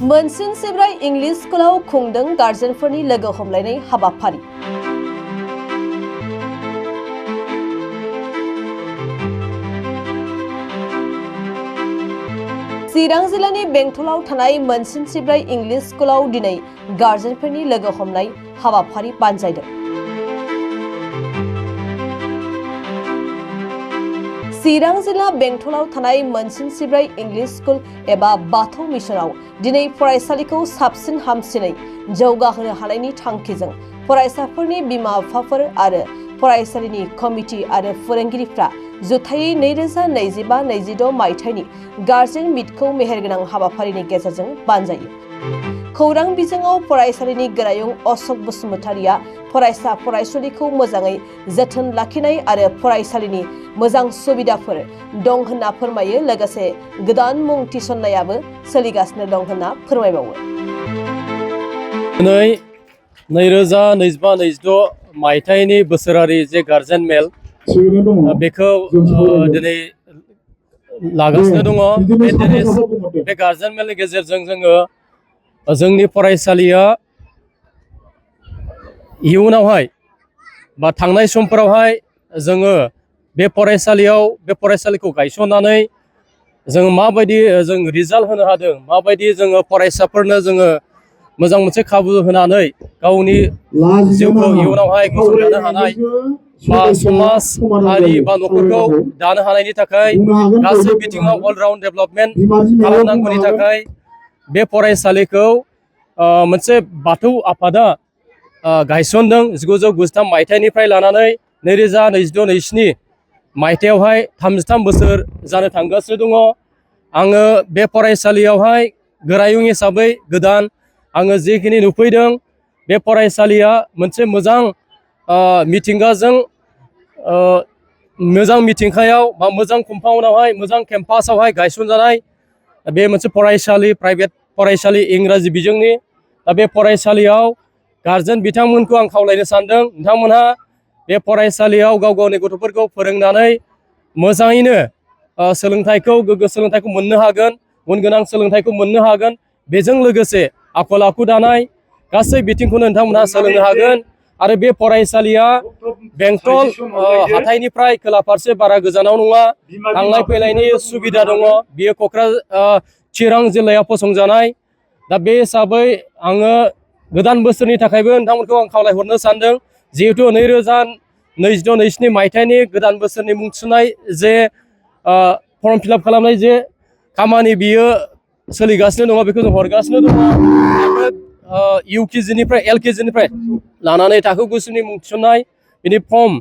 मोनसिन सिब्राय English स्कुलाव खुंदों गार्जेनफोरनि लोगो हमलायनाय हाबाफारि। चिरां जिल्लानि बेंटलाव थानाय मोनसिन सिब्राय इंलिश स्कुलाव दिनै गार्जेनफोरनि लोगो हमनाय हाबाफारि बानजायदों। चिरां जिल्ला बेंटलाव थानाय मोनसिन सिब्राय इंलिश स्कुल एबा बाथौ मिशनाव दिनै फरायसालिखौ साबसिन हामसिनै जौगाहोनो हानायनि थांखिजों फरायसाफोरनि बिमा-बिफाफोर आरो फरायसालिनि कमिटि आरो फोरोंगिरिफ्रा जुथायै 2025-26 मायथाइनि गार्जेन मिटखौ मेहेरगोनां हाबाफारिनि गेजेरजों बानजायो। खौरां बिजोङाव फरायसालिनि गोरायुं अशोक बसुमतारिया फरायसा फरायसुलिखौ मोजाङै जोथोन लाखिनाय आरो फरायसालिनि मोजां सुबिदाफोर दं होनना फोरमायो। लोगोसे गोदान मुं थिसननायाबो सोलिगासिनो दं होनना फोरमायबावो। 2025-26 मायथाइनि बोसोरारि जे गार्जेन मेल बेखौ दिनै लागासिनो दङ। बे गार्जेन मेलनि गेजेरजों जोङो जोंनि फरायसालिया इयुनावहाय बा थांनाय समफोरावहाय जोङो बे फरायसालिखौ गायसननानै जोङो माबायदि जों रिजाल्ट होनो हादों, माबायदि जोङो फरायसाफोरनो जोङो मोजां मोनसे खाबु होनानै गावनि जिउखौ इयुनावहाय गसंथानो हानाय बा समाज हारि बा न'खरखौ दानो हानायनि थाखाय गासै बिथिङाव अलराउन्ड डेभेलपमेन्ट खालामनांगौनि थाखाय बे फरायसालिखौ मोनसे बाथौ आफादा गायसनदों। 1993 मायथाइनिफ्राय लानानै 2026-27 मायथाइयावहाय 33 बोसोर जानो थांगासिनो दङ। आङो बे फरायसालियावहाय गोरायुं हिसाबै गोदान आङो जिखिनि नुफैदों, बे फरायसालिया मोनसे मोजां मिथिंगाजों मोजां मिथिंगायाव बा मोजां कम्पाउन्डआवहाय मोजां केम्पासावहाय गायसनजानाय बे मोनसे फरायसालि, प्राइभेट फरायसालि इंराजि बिजोंनि। दा बे फरायसालियाव गार्जेन बिथांमोनखौ आं खावलायनो सानदों, नोंथांमोनहा बे फरायसालियाव गाव गावनि गथ'फोरखौ फोरोंनानै मोजाङैनो गोग्गो सोलोंथाइखौ मोननो हागोन, गुन गोनां सोलोंथाइखौ मोननो हागोन। बेजों लोगोसे आखल आखु दानाय गासै बिथिंखौनो नोंथांमोनहा सोलोंनो हागोन। आरो बे फरायसालिया बेंटल हाथाइनिफ्राय खोला फारसे बारा गोजानाव नङा, थांलाय फैलायनि सुबिदा दङ। बियो चिरां जिल्लायाव फसंजानाय। दा बे हिसाबै आङो गोदान बोसोरनि थाखायबो नोंथांमोनखौ आं खावलायहरनो सानदों, जिहेथु 2026-27 मायथाइनि गोदान बोसोरनि मुं थिसननाय जे फर्म फिलआप खालामनाय जे खामानि बियो सोलिगासिनो दङ, बेखौ जों हरगासिनो दङ। UKG-निफ्राय LKG-निफ्राय लानानै थाखो 9सिमनि मुं थिसननाय बिनि फर्म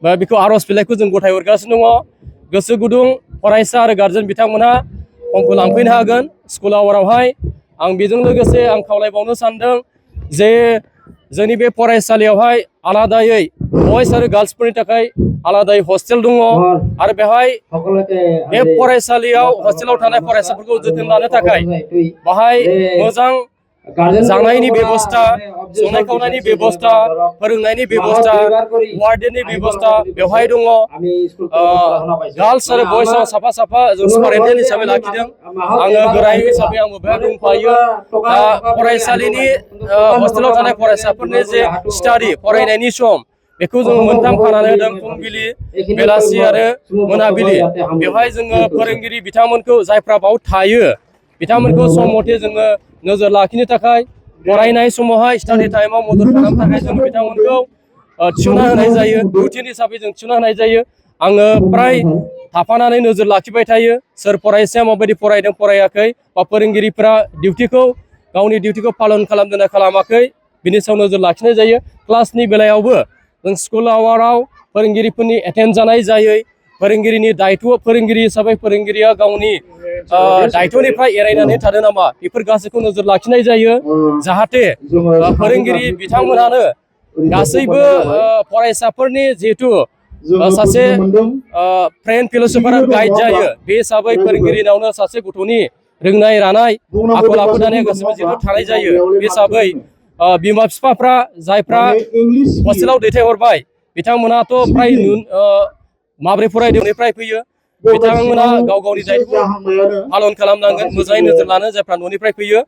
बा बेखौ आर'ज बिलाइखौ जों गथायहरगासिनो दङ। गोसो गुदुं फरायसा आरो गार्जेन बिथांमोनहा फर्मखौ लांफैनो हागोन स्कुल आवारावहाय। आं बेजों लोगोसे आं खावलायबावनो सानदों जे जोंनि बे फरायसालियावहाय आलादायै बयस आरो गार्लसफोरनि थाखाय आलादायै हस्टेल दङ। आरो बेवहाय बे फरायसालियाव हस्टेलाव थानाय फरायसाफोरखौ जोथोन लानो थाखाय बाहाय मोजां जानायनि बेबस्था, संनाय खावनायनि बेबस्था, फोरोंनायनि बेबस्था, वार्डेननि बेबस्था बेवहाय दङ। गार्लस आरो बयसआव साफा साफा जों सुपारिनटेन्डेन्ट हिसाबै लाखिदों। आङो गोरायुं हिसाबै आंबो बेवहाय दंफायो। दा फरायसालिनि हस्टेलाव थानाय फरायसाफोरनि जे स्टाडि फरायनायनि सम बेखौ जों मोनथाम खानानै होदों, फुंबिलि, बेलासि आरो मोनाबिलि। बेवहाय जोङो फोरोंगिरि बिथांमोनखौ जायफ्रा बाव थायो बिथांमोनखौ सम मथे जोङो नोजोर लाखिनो थाखाय फरायनाय समावहाय स्टाडि टाइमाव मदद खालामनो थाखाय जों बिथांमोनखौ थिसनना होनाय जायो, रुटिन हिसाबै जों थिसनना होनाय जायो। आङो प्राय थाफानानै नोजोर लाखिबाय थायो, सोर फरायसाया माबायदि फरायदों फरायाखै, बा फोरोंगिरिफ्रा गावनि डिउटिखौ पालन खालामदोंना खालामाखै बिनि सायाव नोजोर लाखिनाय जायो। क्लासनि बेलायावबो जों स्कुल आवाराव फोरोंगिरिफोरनि एटेन्ड जानाय जायै, फोरोंगिरिनि दायथ' फोरोंगिरि हिसाबै फोरोंगिरिया गावनि दायथ'निफ्राय एरायनानै थादों नामा बेफोर गासैखौ नोजोर लाखिनाय जायो, जाहाथे फोरोंगिरि बिथांमोनानो गासैबो फरायसाफोरनि जिहेथु सासे फ्रेन्ड फिलसफार गाइड जायो, बे हिसाबै फोरोंगिरिनावनो सासे गथ'नि रोंनाय रानाय आखल आखु दानाया गासैबो जिहेथु थानाय जायो। बे हिसाबै बिमा बिफाफ्रा जायफ्रा हस्टेलाव दैथायहरबाय बिथांमोनाथ' फ्राय माबोरै फरायनायनिफ्राय फैयो, बिथांमोना गाव गावनि दायथ'खौ पालन खालामनांगोन, मोजाङै नोजोर लानो जायफ्रा न'निफ्राय फैयो।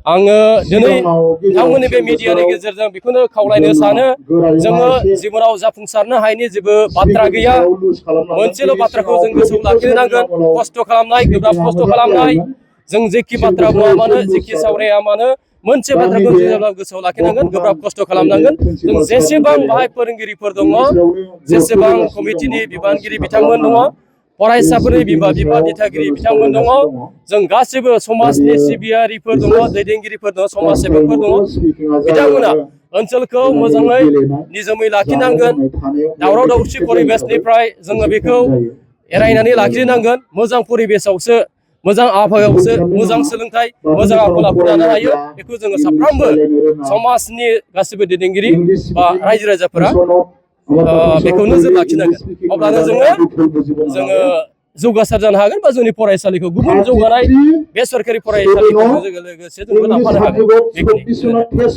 आङो दिनै नोंथांमोननि बे मिडियानि गेजेरजों बेखौनो खावलायनो सानो जोङो जिबनाव जाफुंसारनो हायैनि जेबो बाथ्रा गैया मोनसेल' बाथ्राखौ जों गोसोआव लाखिनो नांगोन खस्थ' खालामनाय गोब्राब खस्थ' खालामनाय जों जेखि बाथ्रा बुङा मानो जेखि सावराया मानो मोनसे बाथ्राखौ जों जेब्ला गोसोआव लाखिनांगोन गोब्राब खस्थ' खालामनांगोन जों जेसेबां बाहाय फोरोंगिरिफोर दङ जेसेबां कमिटिनि बिबानगिरि बिथांमोन दङ फरायसाफोरनि बिमा बिफा दिथागिरि बिथांमोन दङ जों गासिबो समाजनि सिबियारिफोर दङ दैदेनगिरिफोर दङ समाज सेबकफोर दङ बिथांमोना ओनसोलखौ मोजाङै निजोमै लाखिनांगोन दावराव दावसि परिबेसनिफ्राय जोङो बेखौ एरायनानै लाखिनांगोन मोजां परिबेसावसो मोजां आबहावायावसो मोजां सोलोंथाइ मोजां आखल आखु दानो हायो बेखौ जोङो साफ्रोमबो समाजनि गासिबो दैदेनगिरि बा रायजो राजाफोरा बेखौ नोजोर लाखिनांगोन अब्लानो जोङो जौगासार जानो हागोन बा जोंनि फरायसालिखौ गुबुन जौगानाय बे सरकारि फरायसालिफोरजों लोगोसे जोंबो लांफानो हागोन बेखिनि